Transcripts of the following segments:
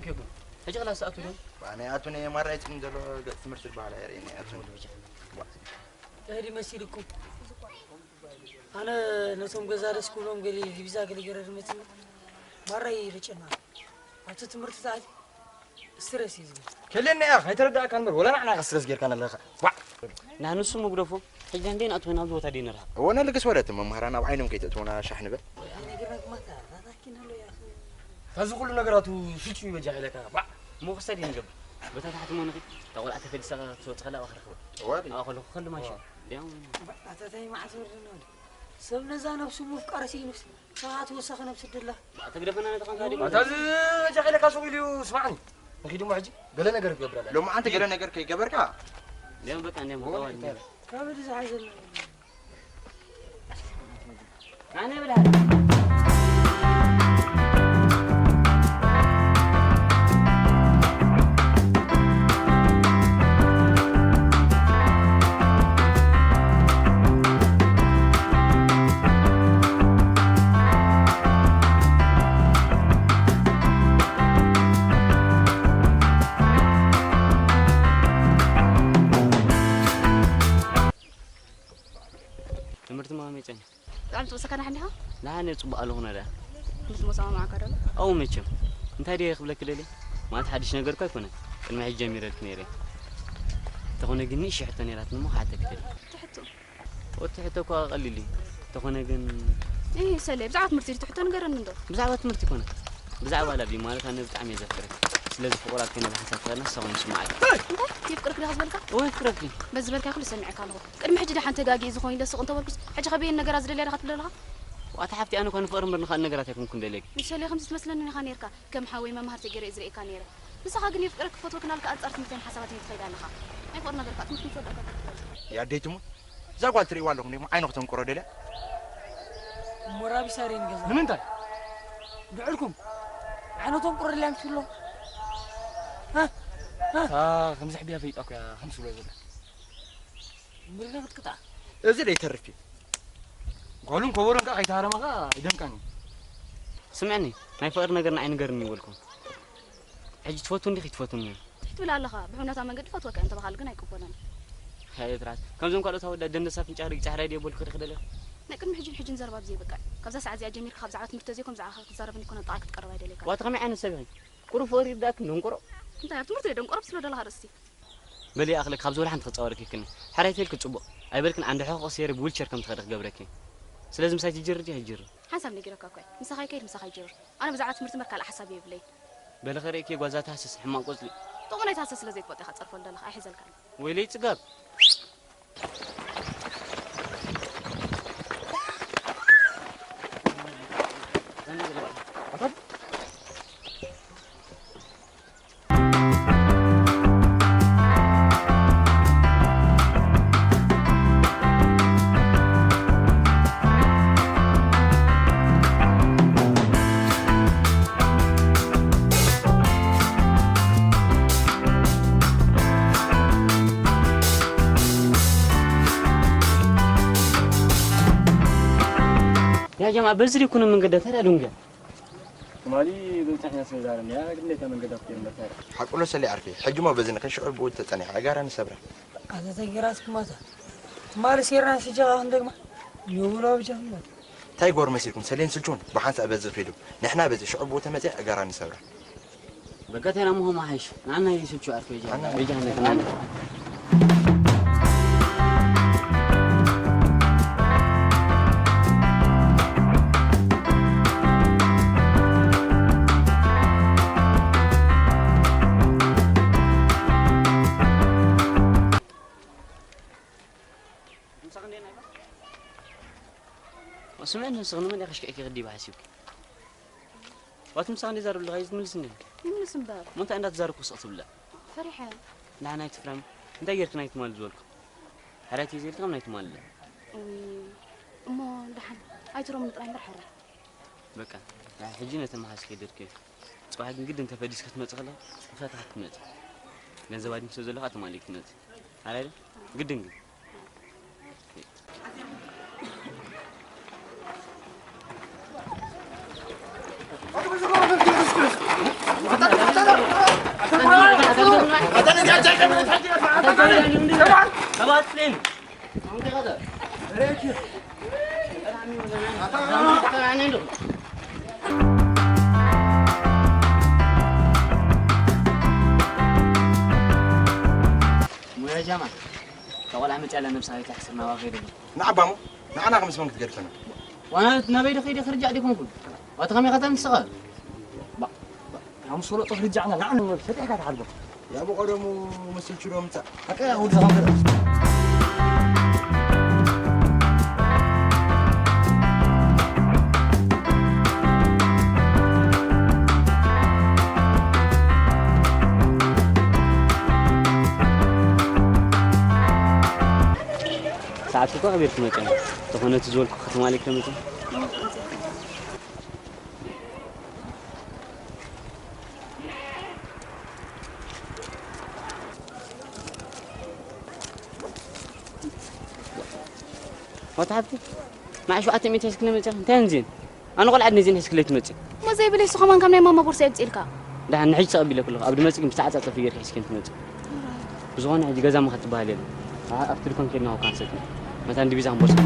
ኬጉ። ሕጂ ክላስ ኣቱ ዶ? ኣነ ኣቱ ናይ ማራ ይጽም ዘሎ ገጽ ትምህርቲ ዝበሃል ኣይርእይን እየ ኣቱ። እህዲ መሲልኩም። ኣነ ነቶም ገዛ ደስ ክብሎም ገሊ ዲቪዛ ገሊ ገረ ድመጽ ማራ ይልጨና። ኣብቲ ትምህርቲ ተኣት ስትረስ እዩ ዝብል። ከለና እያ፣ ኣይተረዳእካን እምበር፣ ወላ ንዓና ኢኻ ስትረስ ጌርካና ኣለኻ። ዋዕ! ንሱ መጉደፎ፣ ሕጂ እንዴ ንኣትወና ኣብዚ ቦታ ደይ ንርሃ? እወ፣ ነልግስ ወለት መምህራን ኣብ ዓይኖም ከይተእትወና ሻሕ ንበል። ኣነ ግራ ግማታ፣ ናታኪን ኣሎ እያ። ካብዚ ኩሉ ነገራቱ ስልቹ ይበጃ ኢለካ። ዋዕ! እሞ ክሳድ ይንገብ። በታ ታሕቲ እሞ ንኺድ፣ እታ ቆልዓ ተፈሊሳ ክትወጽእ ከላ ኣባኻ ርኽባ። እወ፣ ኣባኻ ከለኹ ከሉ ማንሻ። እወ። ድያም። ኣታ ታይ መዓስ ወርድና ወዲ? ሰብ ነዛ ነብሱ ምፍቃር ሲኢኑስ፣ ሰባት ወሳኺ ነብሱ ድላ። ኣታ ግደፈና ነታ ቃንዛ ድዩ? ኣታ እዚ በጃ ኢለካ ሱቕ ኢሉ እዩ፣ ስማዕኒ። ንኺድ እሞ ሕጂ ገለ ነገር ክገብር ኣለ። ሎሚ ኣንተ ገለ ነገር ከይገበርካ። ድያም በቃ፣ ድያም በቃ፣ እወ፣ ዋል፣ ድያም። ካብ እዚ ዝሓዘልና። ኣነ ብላ። ትምህርቲ ማመጨን። ብጣዕሚ ትወሰካ ናሕ እንዲኻ? ናሓነ ጽቡቕ ኣለኹ ነዳ። ምስ መሰማማዕካ ዶ? ኣው መቸም። እንታይ ድየ ክብለኪ ደልየ? ማለት ሓድሽ ነገር እኮ ኣይኮነን። ቅድሚ ሕጂ ጀሚረልኪ ነይረ። እንተኾነ ግን ንእሽቶ ሕቶ ነይራትኒ እሞ ክሓተኪ ደልየ። ትሕቶ? ወቲ ሕቶ እኮ ቀሊል እዩ። እንተኾነ ግን እይ፣ ሰለይ፣ ብዛዕባ ትምህርቲ ትሕቶ ንገረኒ እንዶ። ብዛዕባ ትምህርቲ ይኮነ። ብዛዕባ ላቢ ማለት ኣነ ብጣዕሚ እየ ዘፍቅረኪ። ስለዚ ፍቑራት ኮይና ብሓንሳብ ተኸድና ንሳ ኾይኑ ስምዓካ። እንታይ? የፍቅረክ ዲኻ ዝበልካ? እወ፣ የፍቅረኪ። በዚ ዝበልካዮ ኩሉ ሰሚዐካ ኣለኹ። ቅድሚ ሕጂ ደሓን ተጋጊ እዚ ኮይኑ ደስቕ እንተበልኩስ፣ ሕጂ ከበየን ነገራት ዝደልያ ዲኻ ትብል ዘለኻ? ዋታ ሓፍቲ፣ ኣነ እኳ ንፍቕሪ እምበር ንኻልእ ነገራት ኣይኮንኩን ደልየኪ። ንሰለይ ከምዚ ትመስለኒ ኢኻ ነይርካ። ከም ሓወይ መማህርተይ ገይረ እየ ዝርእየካ ነይረ። ንስኻ ግን የፍቅረኪ ክፈትወኪ እናበልካ ኣንጻር ትምህርተይን ሓሳባተይን ትኸይድ ኣለኻ። ናይ ፍቕሪ ነገር ከኣ ትምህርቲ ምስ ወዳእካ ትፈልጥ። ያደይትሞ እዛ ጓል ትርእይዋ ኣለኹም ዲኹም ዓይኑ ክተንቁሮ ደልያ? እሞ ራቢ ሳሬን ገዛ። ንምንታይ? ድዕልኩም ዓይኑ ተንቁሮ ደልያ ምስ ብሎ? ሃ? ሃ? እታ ከምዚ ሕድያ ፈይጣ እኮ እያ ከምዚ ብሎ ዘላ። እምብርና ክትቅጣ። እዚ ደይተርፍ እዩ። ጓሉን ኮበሮን ከኣ ከይተሃረመ ከኣ ይደንቃን እዩ። ስምዕኒ፣ ናይ ፍቕሪ ነገር ንዓይ ንገርኒ ይበልኩም። ሕጂ ትፈቱ እንዲኺ ትፈቱኒ? ትሕት ትብል ኣለኻ። ብሕውነታ መንገዲ ፈትወካ እየ እንተበሃል ግን ኣይቅበሎን። ሃየ ትርዓት። ከምዞም ካልኦት ኣወዳት ደንደስ ኣፍንጫ ርግጫ ሕራይ ድየ በልኩ ክድኺ ደለኹ? ናይ ቅድሚ ሕጅን ሕጅን ዘረባ ብዘይ በቃ። ካብዛ ሰዓት እዚኣ ጀሚርካ ካብ ዛዕባ ትምህርቲ ተዘይኮም ብዛዕባኻ ክትዛረበኒ እኮ ናብ ጥቓይ ክትቀርብ ኣይደልየካ። ዋታ ከመይ ዓይነት ሰብ ኢኺ? ቁሩብ ፍቕሪ ይርዳእክን ደንቆሮ። እንታይ ኣብ ትምህርቲ ደንቆሮ ብስሎ ደለኻ ርእሲ? በሊ ኣኽሊ ካብ ዝወልሓ ንክትጻወር ኪክኒ። ሕራይ ተልኪ ጽቡቕ። ኣይበልክን ዓንዲ ሕቖ ሰይረ ብዊልቸር ከም ትኸዲ ክገብረኪ። ስለዚ ምሳይ ትጅርር ዲኺ ጅርር? ሓንሳብ ነጊረካ እኮ እየ። ምሳኻ ይከይድ ምሳኻ ይጅርር። ኣነ ብዛዕባ ትምህርቲ እምበር ካልእ ሓሳብ የብለይን። በሊ ኸርእየኪ ጓዛ ተሃስስ ሕማቕ ቆጽሊ። ጥቕሙ ናይ ተሃስስ ስለ ዘይትፈልጦ ኢኻ ትጸርፈሉ ዘለኻ። ኣይሕዘልካን። ወይለይ ጽጋብ። ያ ጀማ በዚ ዲኩነ መንገዳ ተዳ ዱንጋ ትማሊ ብብጻሕ ኢና ስለ ዛረብና፣ ግዴታ መንገዳ ክትገይር እምበር ታዲያ። ሓቁሎ ሰሊ ዓርፊ፣ ሕጂ እሞ በዚ ንኽንሽዑ ብኡ ተጸኒሐ፣ ዕጋራ ንሰብራ። ኣታ ተንጌራስኩም ኣታ። ትማሊ ሴርና ሽጃኻ ክንደግማ። ንብሎ ብጃ ክንደግ። እንታይ ጎር መሲልኩም፣ ሰሌን ስልቹን ብሓንሳእ በዚ ኺዱ። ንሕና በዚ ሽዑ ብኡ ተመጺኣ፣ ዕጋራ ንሰብራ። በቃ ተና ምሆ ማሓሽ፣ ንዓና ይስልቹ ዓርፊ፣ ጃ። ንዓና። ጃ፣ ንዓና። ስምዕኒ፣ ንስኺ ንመን ኢኺ ኣሽኪዕኪ ክዲባ ሓሲብኪ? ዋት ምሳኻ እንዴ ዛረብ ኣለኻ? ኣይትምልስኒ። ይምልስ እምበር። እሞ እንታይ እንዳተዛረብኩ ስቕ ትብላ? ፈሪሐ። ንዓና ኣይትፍረም። እንታይ ጌርክን ኣይትማል ዝበልኩ? ሕራይ ተይዘይልካ ምን ኣይትማል? እም፣ እሞ ደሓን ኣይትረምኒ ጥራይ እምበር ሕራይ። በቃ፣ ሕጂ ነተን መሓዝ ከይደርክ እዩ። ጽባሕ ግን ግድን ተፈዲስካ ክትመጽእ ከለኻ፣ ብፍታሕ ክትመጽእ። ገንዘብ ኣድሚሰ ዘለኻ ትማሊ ክትመጽእ። ኣራይ ዶ? ግድን ግን። ሙያ ጃማ፣ ተቆልዓ መፅያ ለነብሳ ቤት ኣሕስር ናባኸ ይደሊ። ንዓባሞ፣ ንዓና ከምስመን ክትገድፈና። ዋና ናበይ ዶ ከይደ ክርጃዕ ዲኮንኩን? ዋቲ ከመይ ከተምስኸ? ባ፣ ባ፣ ያም ሶሎ ጦፍ ርጃዕና፣ ንዓን ፈቲሕካ ትሓልቦ። ያቡ ቀደሙ መስል ችሎ ምጻእ። ኣቀ ያቡ ደኸም ሰዓት እኮ ኣኽቢር ትመጽእ። ዝኾነ እቲ ዝበልኩ ከተማ ላይ ክመጽእ። ወታ ሓብቲ፣ ንዓይ ሸውዓተ ሚእቲ ሒዝክኒ መጺኺ፣ እንታይ እንዚን? ኣነ ቆልዓ ነዚን ሒዝክለይ ትመጺ። እሞ ዘይብለይ እሱ ከማን ካብ ናይ ማማ ቦርሳ የምጽእ ኢልካ? ደሓን ንሕጂ ተቐቢለ ከለኹ፣ ኣብ ድመጺ ግን ብተዓጻጸፊ ጌርኪ ሒዝክኒ ትመጺ። ብዝኾነ ሕጂ ገዛ እሞ ክትበሃል የለን። ኣ-፣ ኣብቲ ድኳን ኬድና ኮካ ንሰቲ። መታን ዲቪዛ ክንቦርሳ።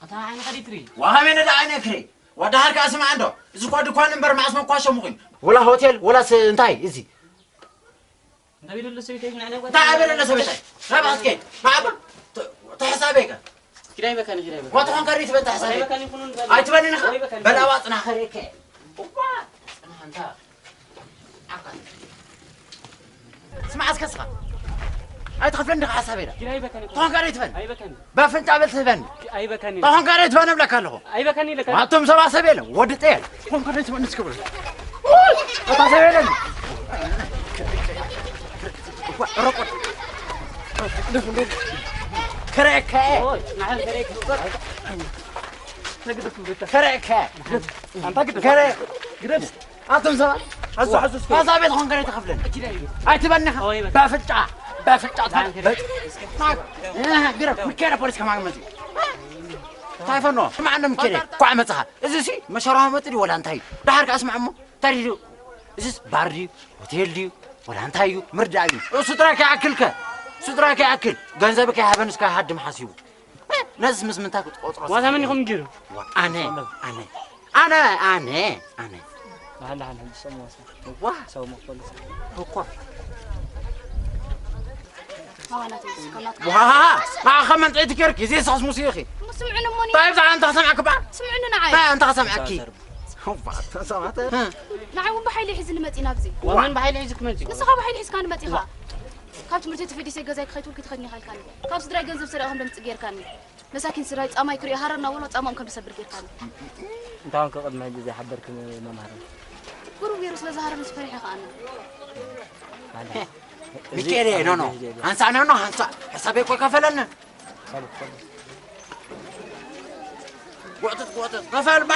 ኣታ ዓይንኻ ዲትሪ። ዋሃሜ ነዳ ዓይነ ክሬ። ዋዳ ሃልካ ስማዕ እንዶ። እዚ እኳ ድኳን እምበር ማዕስ መኳሸ ምኹን። ወላ ሆቴል፣ ወላስ እንታይ እዚ? እንታይ ቢሉ ኣሎ ሰበይታይ ግን ኣነ እንታይ ኣበለ ኣሎ ሰበይታይ? ረባ እስከ። ማዕባ። ተ-፣ ተሕሳበይ ከ? ኪራይ በካኒ፣ ኪራይ በካኒ። ዋትኾን ከሪ ትበል ተሕሳበይ። ኪራይ በካኒ ኩኑን በል። ኣይትበልን ኢኻ? ወይ በካኒ። በላዋ ጽና ከሪከ። እኳ ጽና እንታ። ዓካ። ስማዕ እስከ ስኻ። ኣይትኸፍለኒ ዲኻ ሓሳበይ ዳ? ኪራይ በካኒ። ተኾን ከሪ ትበል። ኣይ በካኒ። በፍንጫ በል ትህበኒ። ኣይ በካኒ። ተኾን ከሪ ትበል እብለካ ኣለኹ። ኣይ በካኒ ኢለካ። ኣቶም ሰባ ሰብ የለን። ወዲ ጠየል። ተኾን ከሪ ትበል እስከ ብሎ። እታ ሰብ የለን። ረቆት። ከረከ። ኦይ፣ ናህል ከረከ። ከረከ። ኣንታ ግደፍ። ከረ-፣ ግደፍ። ኣቶም ሰባት፣ ሓዞ፣ ሓዞ እስኪ። ኣዛ ቤት ኾንከ ትኸፍለን። ኣይትበኒ ኢኻ። ኣወይ፣ በቃ። በፍጫ፣ በፍጫ፣ ዳን በ-፣ እ፣ ግረፍ፣ ምከረ ፖሊስ ከማን መጽዩ። እንታይ ፈኖ? ስማዕ፣ እንደም ከደ፣ ኳዕ መጽኻ። እዚ ሲ መሸራዊ መጥ ድዩ ወላ እንታይ እዩ? ደሓር ከኣ ስማዕ እሞ፣ እንታይ ድዩ? እዚስ ባር ድዩ? ሆቴል ድዩ? ወላ እንታይ እዩ? ምርዳእ እዩ። እሱ ጥራይ ከይኣክልከ፣ እሱ ጥራይ ከይኣክል፣ ገንዘብ ከይሃበን እስከ ሃድም ሓሲቡ። ነዚ ምስ ምንታይ ክትቆጽሮ? ዋዛ መን ኢኹም ጌሩ? ዋ፣ ኣነ፣ ኣነ፣ ኣነ፣ ኣነ፣ ኣነ። ደሓን፣ ደሓን፣ ሕጂ ሰሙ ዋሳ። ዋ። ሰሙ ፖሊስ። እኮ። ሃዋ ናተይ፣ እስከ ናትካ። ዋ፣ ንዓ ከመን ጠይቲ ጌርኪ፣ እዚ ሰኽስ ሙስ ኢኺ። ስምዑኒ እሞኒ። ታይ ብዛዕባ እንታ ሰምዕኪ እባ? ስምዑኒ ንዓይ። ታይ እንታ ሰምዕኪ? እባ፣ ተሰማተ። እ። ንዓይ እውን ብሓይሊ ሒዝኒ መጺእ ናብዚ። ዋ፣ መን ብሓይሊ ሒዙ ክመጽእ? ንስኻ ብሓይሊ ሒዝካኒ መጺኻ። ካብ ትምህርቲ ተፈዲሰ ገዛይ ክኸይድ ውልቂ ትኸድኒ ኢኻ ኢልካኒ። ካብ ስድራይ ገንዘብ ሰሪቐ ከም ደምጽእ ጌርካኒ። መሳኪን ስድራይ ጻማይ ክሪኦ ሃረር እናበልዎ ጻማኦም ከም ዝሰብር ጌርካኒ። እንታይ ኾንከ ቅድሚ ሕጂ ዘይሓበርክን መምሃሪ? ቁሩብ ገይሩ ስለ ዝሃረር ምስ ፈሪሐ ከኣ። ማለት? ሚካኤል፣ ኖ፣ ኖ። እዚ ሃንሳ፣ ኖ፣ ኖ፣ ሃንሳ። ሕሳበይ እኮ ይከፈለኒ። ወጥጥ፣ ወጥጥ፣ ከፈል ባ።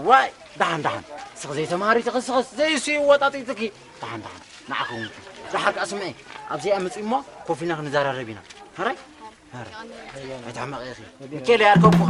ዋይ፣ ደሓን፣ ደሓን። ስኽ ዘይተማሃሪ ትኽስኽስ፣ ዘይሱ ይወጣጢጥኪ። ደሓን፣ ደሓን። ንዓኹም። ደሓር ከኣ ስምዒ። ኣብዚኣ ምጺ እሞ ኮፍ ኢልና ክንዘራረብ ኢና። ሃራይ? ሃራይ። ኣይትሕመቕ ኢኺ። ሚካኤል፣ ያርከብኩኻ።